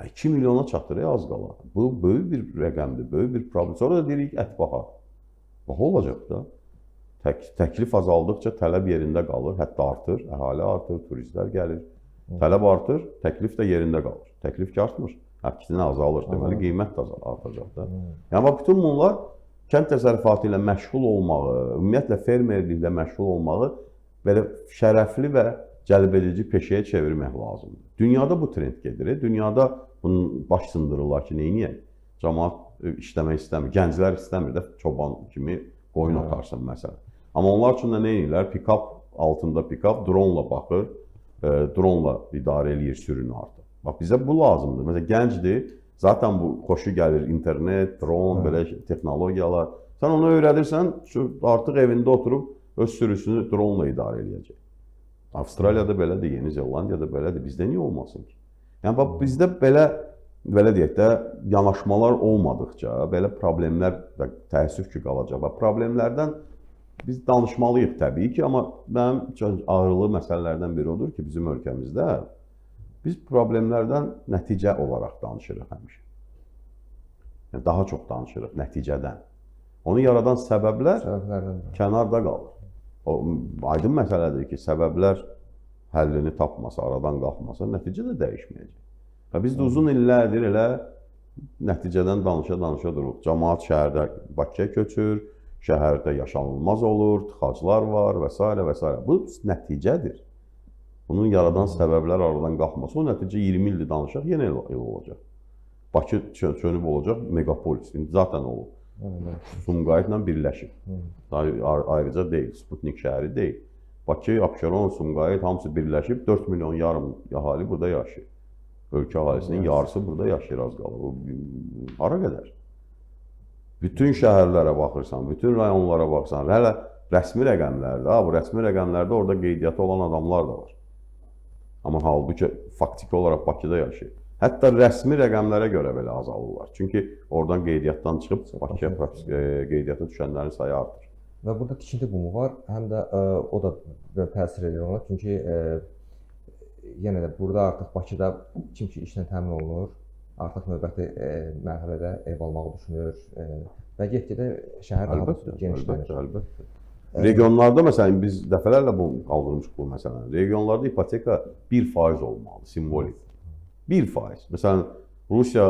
2 milyona çatır az qala. Bu böyük bir rəqəmdir, böyük bir problem. Sonra da deyirik ət baha. Baha olacaq da. Təklif azaldıqca tələb yerində qalır, hətta artır, əhali artır, turistlər gəlir. Tələb artır, təklif də yerində qalır. Təklif ki artmır, əksinə azalır. Deməli qiymət də artacaq da. Yəni bax bütün bunlar kənd təsərrüfatı ilə məşğul olmağı, ümumiyyətlə fermerliklə məşğul olmağı belə şərəfli və cəlbedici peşəyə çevirmək lazımdır. Dünyada bu trend gedir. Dünyada bunun baş sındırırlar ki, neyniyək? Camaat işləmək istəmir, gənclər istəmir də çoban kimi qoyun otarsın məsələn. Amma onlar üçün də nə edirlər? Pikap altında pikap dronla baxır, dronla idarə eləyir sürünü artıq. Bax bizə bu lazımdır. Məsələn gəncdir, zaten bu xoşu gəlir internet, dron, belə texnologiyalar. Sən onu öyrədirsən, artıq evində oturub öz sürüsünü dronla idarə eləyəcək. Avstraliyada belədir, Yeni Zelandiyada belədir. Bizdə niyə olmasın ki? Yəni bax bizdə belə deyək də yanaşmalar olmadıqca belə problemlər də təəssüf ki qalacaq. Bax problemlərdən biz danışmalıyıq təbii ki, amma mənim üçün ağırlı məsələlərdən biri odur ki, bizim ölkəmizdə biz problemlərdən nəticə olaraq danışırıq həmişə. Yəni daha çox danışırıq nəticədən. Onu yaradan səbəblər kənarda qalır. O aydın məsələdir ki, səbəblər həllini tapmasa, aradan qalxmasa, nəticə də dəyişməyəcək. Və biz də uzun illərdir elə nəticədən danışa-danışa duruq. Camaat şəhərdə Bakıya köçür, şəhərdə yaşanılmaz olur, tıxaclar var və s. və s. Bu nəticədir. Bunun yaradan səbəblər aradan qalxmasa, o nəticə 20 ildir danışaq, yenə elə olacaq. Bakı çönüb olacaq megapolis. İndi zaten olub. Sumqayıtla birləşib. Daha ayrıca deyil, Sputnik şəhəri deyil. Bakı, Abşeron, Sumqayıt hamısı birləşib 4,5 milyon əhali burada yaşayır. Ölkə əhalisinin yarısı burada yaşayır az qalır. Bu hara qədər? Bütün şəhərlərə baxırsan, bütün rayonlara baxırsan, hələ rəsmi rəqəmlərdə, bu rəsmi rəqəmlərdə orada qeydiyyatı olan adamlar da var. Amma halbuki faktiki olaraq Bakıda yaşayır. Hətta rəsmi rəqəmlərə görə belə azalırlar. Çünki oradan qeydiyyatdan çıxıb Bakıya qeydiyyata düşənlərin sayı artır. Və burada tikinti bumu var, həm də o da təsir edir ona. Çünki yenə də burada artıq Bakıda kim ki işlə təmin olunur, artıq növbəti mərhələdə ev almağı düşünür və get-gedə şəhər daha da genişlənir. Əlbəttə, əlbəttə. Regionlarda məsələn biz dəfələrlə bunu qaldırmışıq bu məsələni. Regionlarda ipoteka 1% olmalı, simvolik. 1%. Məsələn, Rusiya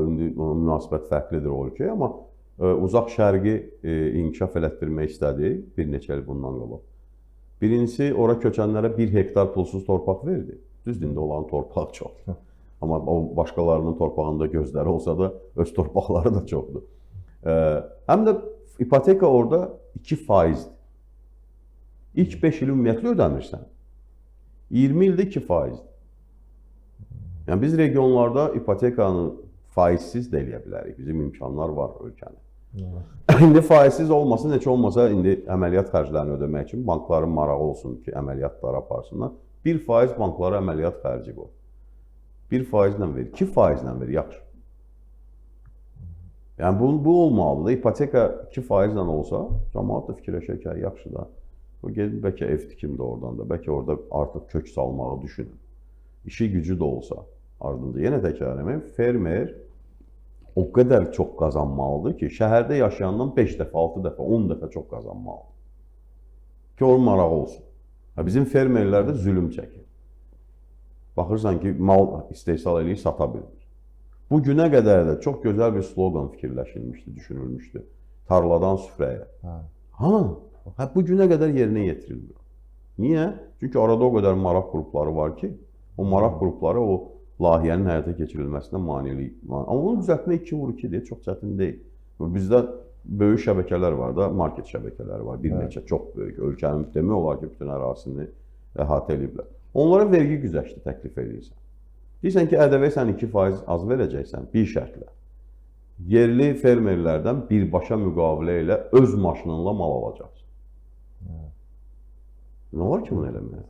indi münasibət fərqlidir o ölkəyə, amma Uzaq Şərqi inkişaf elətdirmək istədi bir neçə il bundan qabaq. Birincisi, ora köçənlərə 1 hektar pulsuz torpaq verdi. Düzdür, indi onların torpağı çoxdur. Amma o başqalarının torpağında gözləri olsa da öz torpaqları da çoxdur. Həm də ipoteka orada 2%-dir. İlk 5 il ümumiyyətlə ödəmirsən. 20 ildə 2%-dir. Yəni biz regionlarda ipotekanı faizsiz də eləyə bilərik. Bizim imkanlar var ölkənin. İndi faizsiz olmasın, heç olmasa indi əməliyyat xərclərini ödəmək üçün bankların marağı olsun ki, əməliyyatlar aparsınlar. 1% banklara əməliyyat xərci qoy. 1% ilə ver, 2% ilə ver, yaxşı. Yəni bu olmalıdır. İpoteka 2% ilə olsa, camaat da fikirləşər ki, yaxşı da. O gedib bəlkə ev tikim də oradan da, bəlkə orada artıq kök salmağı düşünün. İşi gücü də olsa ardınca. Yenə təkrar edirəm, fermer o qədər çox qazanmalıdır ki, şəhərdə yaşayandan 5 dəfə, 6 dəfə, 10 dəfə çox qazanmalıdır. Ki, onun marağı olsun. Bizim fermerlər də zülüm çəkir. Baxırsan ki, mal istehsal eləyir, sata bilmir. Bu günə qədər də çox gözəl bir sloqan fikirləşilmişdi, düşünülmüşdü. Tarladan süfrəyə. Ha, bu günə qədər yerinə yetirilmir. Niyə? Çünki arada o qədər maraq qrupları var ki, o maraq qrupları o layihənin həyata keçirilməsinə manelik. Amma bunu düzəltmək 2 vur 2-dir, çox çətin deyil. Bizdə böyük şəbəkələr var da, market şəbəkələri var, bir neçə çox böyük. Ölkənin demək olar ki, bütün ərazisini əhatə ediblər. Onlara vergi güzəşti təklif edirsən. Deyirsən ki, ƏDV sən 2% az verəcəksən bir şərtlə. Yerli fermerlərdən birbaşa müqavilə ilə öz maşınınla mal alacaqsan. Nə var ki bunu eləməyə?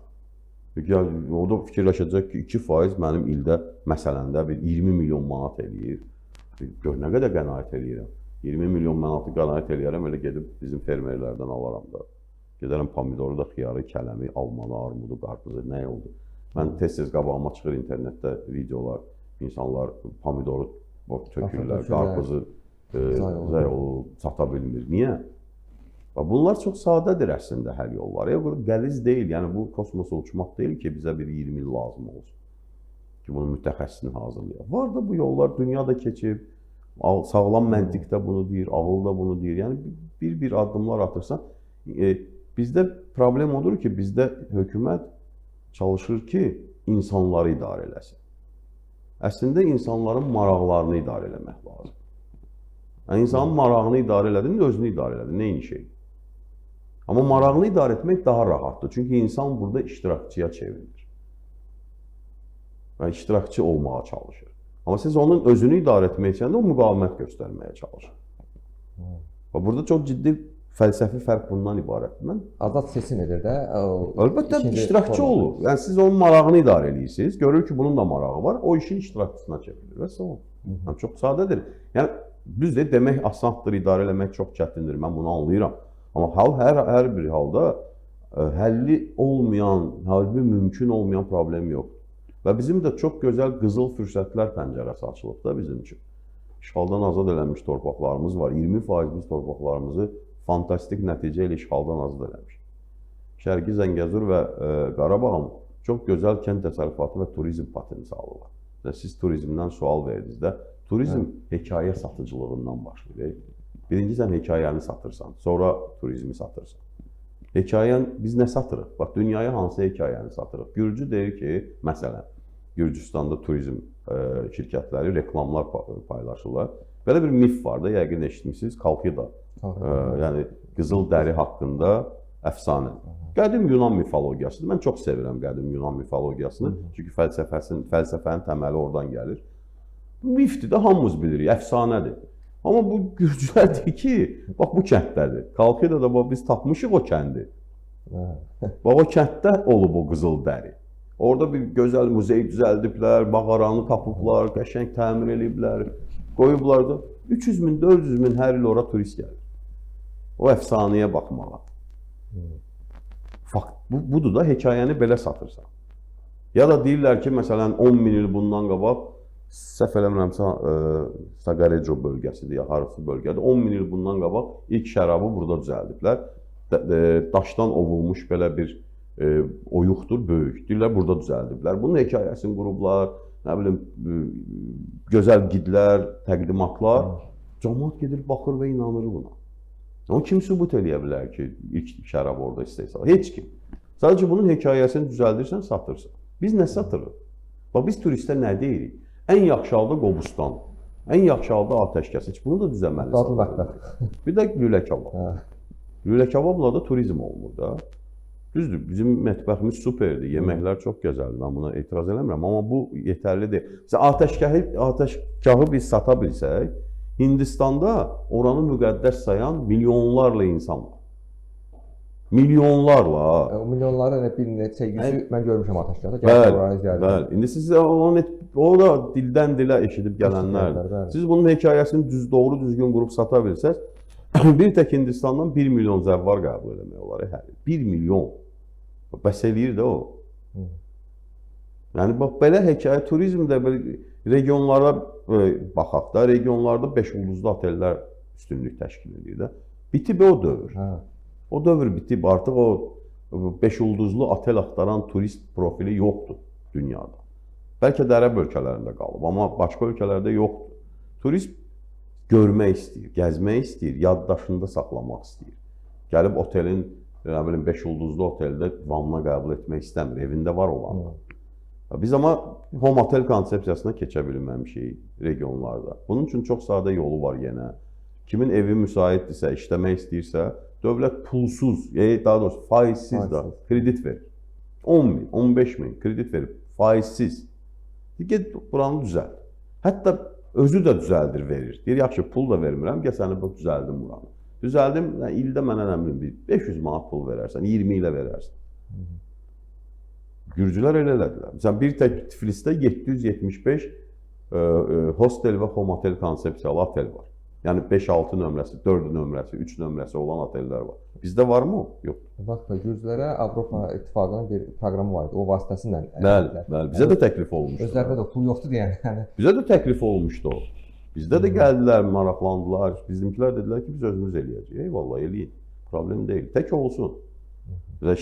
Yəni, o da fikirləşəcək ki, 2% mənim ildə məsələn də bir 20 milyon manat eləyir. Gör nə qədər qənaət eləyirəm. 20 milyon manatı qənaət eləyərəm, elə gedib bizim fermerlərdən alaram da. Gedərəm pomidoru da, xiyarı, kələmi, almanı, armudu, qarpızı, nə oldu? Mən tez-tez qabağıma çıxır internetdə videolar, insanlar pomidoru tökürlər, qarpızı zay olur, sata bilmir. Niyə? Bunlar çox sadədir əslində həll yolları. O qəliz deyil, yəni bu kosmosa uçmaq deyil ki, bizə bir 20 il lazım olsun ki, bunu mütəxəssisini hazırlayaq. Var da bu yollar, dünya da keçib, sağlam məntiq də bunu deyir, ağıl da bunu deyir. Yəni bir-bir addımlar atırsan, bizdə problem odur ki, bizdə hökumət çalışır ki, insanları idarə eləsin. Əslində insanların maraqlarını idarə eləmək lazım. Yəni, insanın marağını idarə elədin, özünü idarə elədin, nə şey. Amma marağını idarə etmək daha rahatdır. Çünki insan burada iştirakçıya çevrilir. Və iştirakçı olmağa çalışır. Amma siz onun özünü idarə etmək istəyəndə o müqavimət göstərməyə çalışır. Və burada çox ciddi fəlsəfi fərq bundan ibarətdir. Mən azad seçim edir də. Əlbəttə iştirakçı olur. Yəni siz onun marağını idarə eləyirsiniz. Görür ki, bunun da marağı var. O işin iştirakçısına çevrilir və son. Yəni çox sadədir. Yəni düzdür, demək asandır, idarə eləmək çox çətindir. Mən bunu anlayıram. Amma hal hər bir halda həlli olmayan, həlli mümkün olmayan problem yoxdur. Və bizim də çox gözəl qızıl fürsətlər pəncərəsi açılıb da bizim üçün. İşğaldan azad edilmiş torpaqlarımız var. 20% biz torpaqlarımızı fantastik nəticə ilə işğaldan azad eləmiş. Şərqi Zəngəzur və Qarabağın çox gözəl kənd təsərrüfatı və turizm potensialı var. Və siz turizmdən sual verdiniz də, turizm hekayə satıcılığından başlayır. Birinci sən hekayəni satırsan, sonra turizmi satırsan. Hekayən, biz nə satırıq? Bax, dünyaya hansı hekayəni satırıq? Gürcü deyir ki, məsələn, Gürcüstanda turizm şirkətləri reklamlar paylaşırlar. Belə bir mif var da, yəqin eşitmişsiniz, Kolxida. Yəni, qızıl dəri haqqında əfsanə. Qədim Yunan mifologiyasıdır. Mən çox sevirəm qədim Yunan mifologiyasını. Çünki fəlsəfənin təməli oradan gəlir. Bu mifdir də, hamımız bilirik, əfsanədir. Amma bu gürcülər deyir ki, bax bu kənddədir. Kolxidada bax biz tapmışıq o kəndi. Bax o kənddə olub o qızıl dəri. Orada bir gözəl muzey düzəldiblər, mağaranı tapıblar, qəşəng təmir eləyiblər, qoyublar da. 300 min, 400 min hər il ora turist gəlir. O əfsanəyə baxmağa. Fakt budur da, hekayəni belə satırsan. Ya da deyirlər ki, məsələn 10 min il bundan qabaq, səhv eləmirəmsə, Sagareco bölgəsidir ya harası bölgədir. 10 min il bundan qabaq ilk şərabı burada düzəldiblər. Daşdan ovulmuş belə bir oyuqdur, böyük. Deyirlər, burada düzəldiblər. Bunun hekayəsini qurublar, nə bilim, gözəl qidlər, təqdimatlar. Camaat gedir, baxır və inanır buna. Amma kim sübut eləyə bilər ki, ilk şərab orada istehsal? Heç kim. Sadəcə bunun hekayəsini düzəldirsən, satırsan. Biz nə satırıq? Bax, biz turistə nə deyirik? Ən yaxşı halda Qobustan, ən yaxşı halda atəşkəs. Heç bunu da düzəməlisən. Dadlı mətbəx. Bir də lülə kabab. Lülə kababla da turizm olmur da. Düzdür, bizim mətbəximiz superdir, yeməklər çox gözəldir. Mən buna etiraz eləmirəm, amma bu yetərli deyil. Məsələn, atəşgahı biz sata bilsək, Hindistanda oranı müqəddəs sayan milyonlarla insan var. Milyonlarla. O milyonların elə bir neçə yüzü mən görmüşəm atəşgahda. Bəli, bəli. İndi siz onu, o da dildən dilə eşidib gələnlərdir. Siz bunun hekayəsini düz, doğru düzgün qurub sata bilsəz, bir tək Hindistandan 1 milyon zəvvar qəbul eləmək olar hər il. 1 milyon. Bəs eləyir də o. Yəni bax belə hekayə turizmdə belə regionlara baxaq da, regionlarda 5 ulduzlu otellər üstünlük təşkil edir də. Bitib o dövr. Hə. O dövr bitib, artıq o 5 ulduzlu otel axtaran turist profili yoxdur dünyada. Bəlkə də ərəb ölkələrində qalıb, amma başqa ölkələrdə yoxdur. Turist görmək istəyir, gəzmək istəyir, yaddaşında saxlamaq istəyir. Gəlib otelin nə bilim 5 ulduzlu oteldə vanna qəbul etmək istəmir. Evində var o vanna. Biz amma home otel konsepsiyasına keçə bilməmişik regionlarda. Bunun üçün çox sadə yolu var yenə. Kimin evi müsaitdirsə, işləmək istəyirsə, dövlət pulsuz, daha doğrusu faizsiz də kredit verir. 10 min, 15 min kredit verib, faizsiz. Get buranı düzəlt. Hətta özü də düzəldir, verir. Deyir, yaxşı, pul da vermirəm, gəl səni bu düzəldim buranı. Düzəldim, ildə mənə nə bilim, 500 manat pul verərsən, 20 ilə verərsən. Gürcülər elə elədilər. Məsələn, bir tək Tiflisdə 775 hostel və home otel konsepsiyalı otel var. Yəni 5-6 nömrəsi, 4 nömrəsi, 3 nömrəsi olan otellər var. Bizdə varmı o? Yox. Bax, Gürcülərə Avropa İttifaqının bir proqramı var idi. O vasitəsilə. Bəli, bəli. Bizə də təklif olunmuşdu. Özlərində də pul yoxdur deyən. Yəni. Bizə də təklif olunmuşdu o. Bizdə də gəldilər, maraqlandılar. Bizimkilər dedilər ki, biz özümüz eləyəcəyik. Eyvallah, eləyin. Problem deyil. Tək olsun.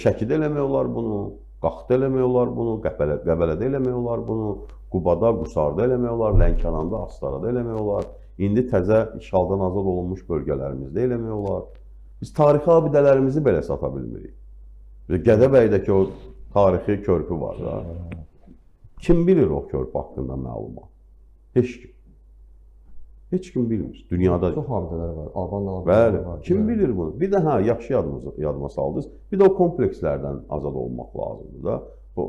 Şəkidə eləmək olar bunu, Qaxda eləmək olar bunu, Qəbələdə eləmək olar bunu, Qubada, Qusarda eləmək olar, Lənkəranda, Astarada eləmək olar. İndi təzə işğaldan azad olunmuş bölgələrimizdə eləmək olar. Biz tarixi abidələrimizi belə sata bilmirik. Gədəbəydəki o tarixi körpü var da. Kim bilir o körpü haqqında məlumat? Heç kim. Heç kim bilmir. Dünyada çox abidələr var. Alban abidələri var. Kim bilir bunu? Bir də hə, yaxşı yadıma saldınız. Bir də o komplekslərdən azad olmaq lazımdır da. Bu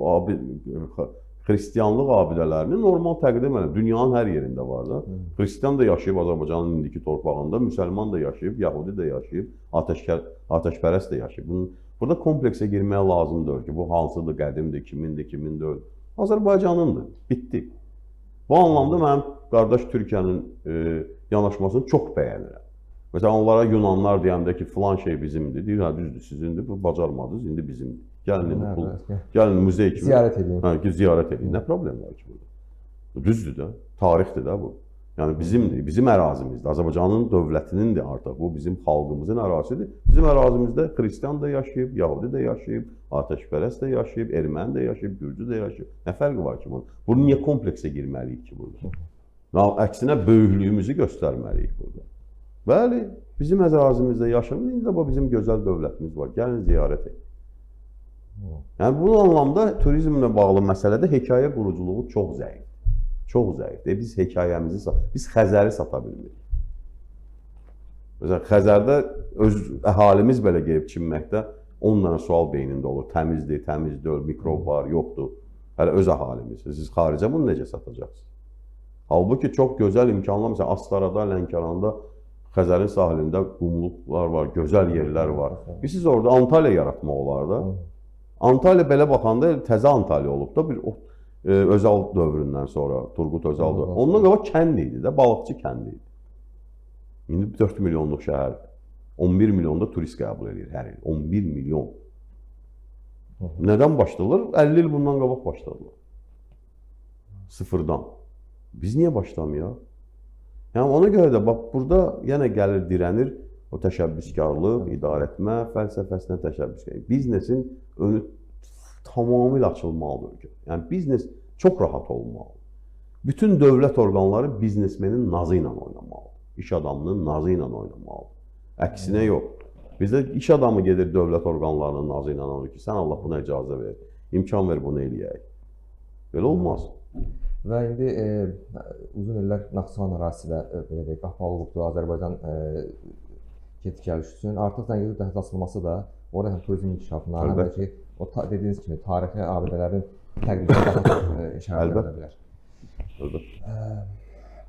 xristianlıq abidələrini normal təqdim edir. Dünyanın hər yerində var da. Xristian da yaşayıb Azərbaycanın indiki torpağında, müsəlman da yaşayıb, yahudi də yaşayıb, atəşpərəst də yaşayıb. Burada kompleksə girməyə lazım deyil ki, bu hansıdır, qədimdir, kimindir, kimin deyil. Azərbaycanındır. Bitdi. Bu anlamda mənim qardaş Türkiyənin yanaşmasını çox bəyənirəm. Məsələn, onlara Yunanlar deyəndə ki, filan şey bizimdir, deyir, hə, düzdür, sizindir, bu bacarmadınız, indi bizimdir. Gəlin indi pul, gəlin muzey kimi. Ziyarət edin. Hə, ki, ziyarət edin. Nə problem var ki burada? Düzdür də, tarixdir də bu. Yəni bizimdir, bizim ərazimizdir. Azərbaycanın dövlətinindir artıq. Bu bizim xalqımızın ərazisidir. Bizim ərazimizdə xristian da yaşayıb, yahudi də yaşayıb, atəşpərəst də yaşayıb, erməni də yaşayıb, gürcü də yaşayıb. Nə fərqi var ki bunun? Bunu niyə kompleksə girməliyik ki burada? Əksinə böyüklüyümüzü göstərməliyik burada. Bəli, bizim ərazimizdə yaşayır. İndi də bu bizim gözəl dövlətimiz var. Gəlin ziyarət edin. Yəni bu anlamda turizmlə bağlı məsələdə hekayə quruculuğu çox zəifdir. Çox zəifdir. Biz hekayəmizi, biz Xəzəri sata bilmirik. Məsələn, Xəzərdə öz əhalimiz belə gedib çinməkdə 10 dənə sual beynində olur. Təmizdir, təmiz deyil, mikrob var, yoxdur. Hələ öz əhalimiz. Siz xaricə bunu necə satacaqsınız? Halbuki çox gözəl imkanlar, məsələn, Astarada, Lənkəranda, Xəzərin sahilində qumluqlar var, gözəl yerlər var. Siz orada Antalya yaratmaq olar da. Antalya belə baxanda təzə Antalya olub da, bir Özal dövründən sonra, Turqut Özal dövrü. Ondan qabaq kənd idi də, balıqçı kəndi idi. İndi 4 milyonluq şəhər, 11 milyonda turist qəbul edir hər il. 11 milyon. Nədən başladılar? 50 il bundan qabaq başladılar. Sıfırdan. Biz niyə başlamayaq? Yəni ona görə də bax burada yenə gəlir, dirənir o təşəbbüskarlıq, idarəetmə fəlsəfəsinə təşəbbüskarlıq. Biznesin önü tamamilə açılmalıdır ölkə. Yəni biznes çox rahat olmalıdır. Bütün dövlət orqanları biznesmenin nazı ilə oynamalıdır. İş adamının nazı ilə oynamalıdır. Əksinə yox. Bizdə iş adamı gedir dövlət orqanlarının nazı ilə oynayır ki, sən Allah buna icazə ver, imkan ver bunu eləyək. Belə olmaz. Və indi uzun illər Naxçıvan ərazisi də belə deyək, qapalı olubdur Azərbaycan get-gəliş üçün. Artıq Zəngəzur dəhlizi açılması da orada həm turizm inkişafına, həm də ki, o dediyiniz kimi tarixi abidələrin təqdiminə daha çox işarə edə bilər. Əlbəttə.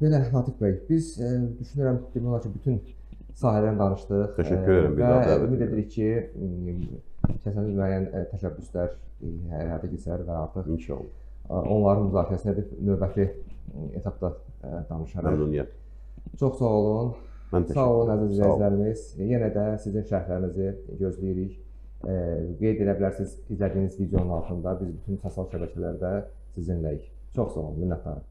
Belə Natiq bəy, biz düşünürəm demək olar ki, bütün sahələrdən danışdıq. Təşəkkür edirəm bir daha dəvət. Ümid edirik ki, kəsəniz müəyyən təşəbbüslər həyata keçər və artıq İnşallah onların müzakirəsini edib növbəti etapda danışarıq. Məmnuniyyət. Çox sağ olun. Mən təşəkkür Sağ olun əziz izləyicilərimiz. Yenə də sizin şərhlərinizi gözləyirik. Qeyd edə bilərsiniz izlədiyiniz videonun altında. Biz bütün sosial şəbəkələrdə sizinləyik. Çox sağ olun, minnətdarım.